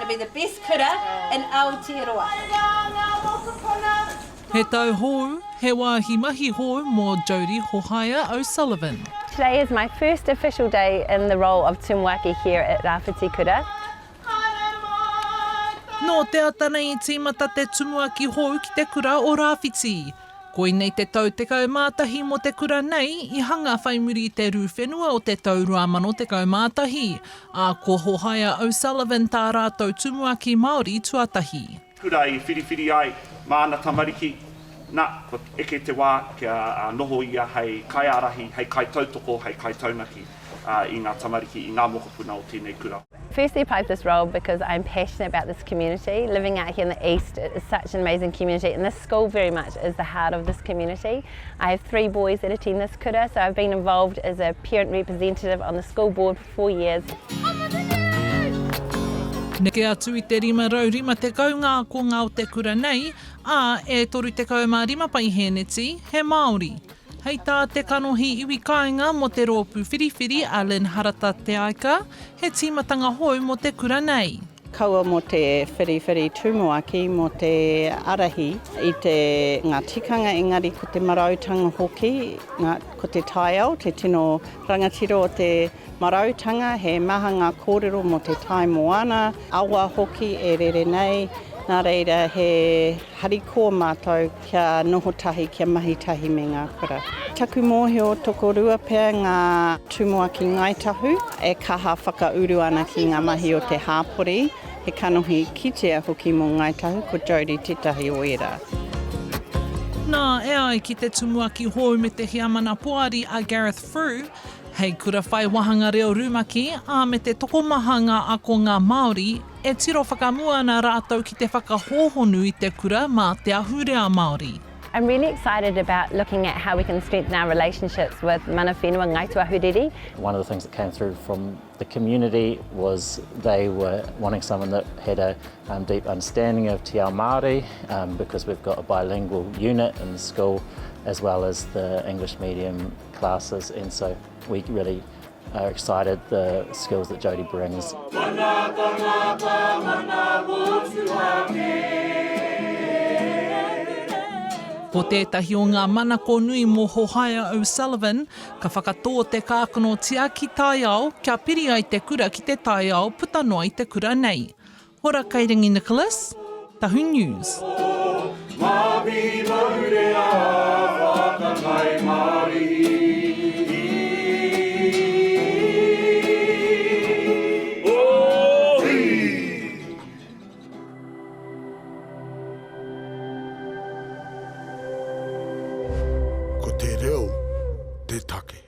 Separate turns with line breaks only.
to be the best kura in Aotearoa.
He tau hou, he wāhi mahi hou mō Jodie Hohaia O'Sullivan.
Today is my first official day in the role of Tumuaki here at Rāwhiti Kura.
Nō te ata nei i tīmata te tumuaki hou ki te kura o Rāwhiti. Koinei te tau 11 mō te kura nei i hanga whai muri i te rū whenua o te tau 2011, ā, ko Hohaia O'Sullivan tā rātou tumuaki Māori tuatahi.
Kura i whiriwhiri ai māna tamariki, na, kua eke te wā kia noho ia hei kaiārahi, hei kaitautoko, hei kaitaunaki i ngā tamariki, i ngā mokopuna o tēnei kura.
Firstly applied for this role because I'm passionate about this community. Living out here in the east it is such an amazing community and this school very much is the heart of this community. I have three boys that attend this kura so I've been involved as a parent representative on the school board for four years.
Neke atu i te 550 ngā ākonga o te kura nei, ā, e 35 paihēneti he Māori. Hei tā te kanohi iwi kāinga mō te rōpū whiriwhiri a Lynn Harata Te Aika, he tīmatanga hou mō te kura nei.
Kaua mō te whiriwhiri tumuaki, mō te arahi i te ngā tikanga engari ko te marautanga hoki, ngā, ko te taiao, te tino rangatira o te marautanga, he maha ngā kōrero mō te tai moana, awa hoki e rere nei, nā reira he Harikoa mātou kia noho tahi, kia mahi tahi me ngā kura. Taku mōhio tokorua pea ngā tumuaki Ngāi Tahu e kaha whakauru ana ki ngā mahi o te hāpori, he kanohi kitea hoki mō Ngāi Tahu, ko Jodie tētahi o ērā.
Nā, e ai ki te tumuaki hou me te heamana poari a Gareth Frew, hei kura whai wāhanga reo rumaki, ā, me te tokomaha ngā akonga Māori, E tiro whakamua ana rātou ki te whakahōhonu i te kura mā te ahurea Māori.
I'm really excited about looking at how we can strengthen our relationships with mana whenua Ngāi Tūāhuriri.
One of the things that came through from the community was they were wanting someone that had a um, deep understanding of te ao Māori um, because we've got a bilingual unit in the school as well as the English medium classes and so we really are excited the skills that Jodie brings.
Ko tētahi o ngā manako nui mō Hohaia O'Sullivan, ka whakatō te kākano tiaki taiao kia piri ai te kura ki te taiao puta noa i te kura nei. Hora Kairangi Nicholas, Tahu News.
Ko te reo te take.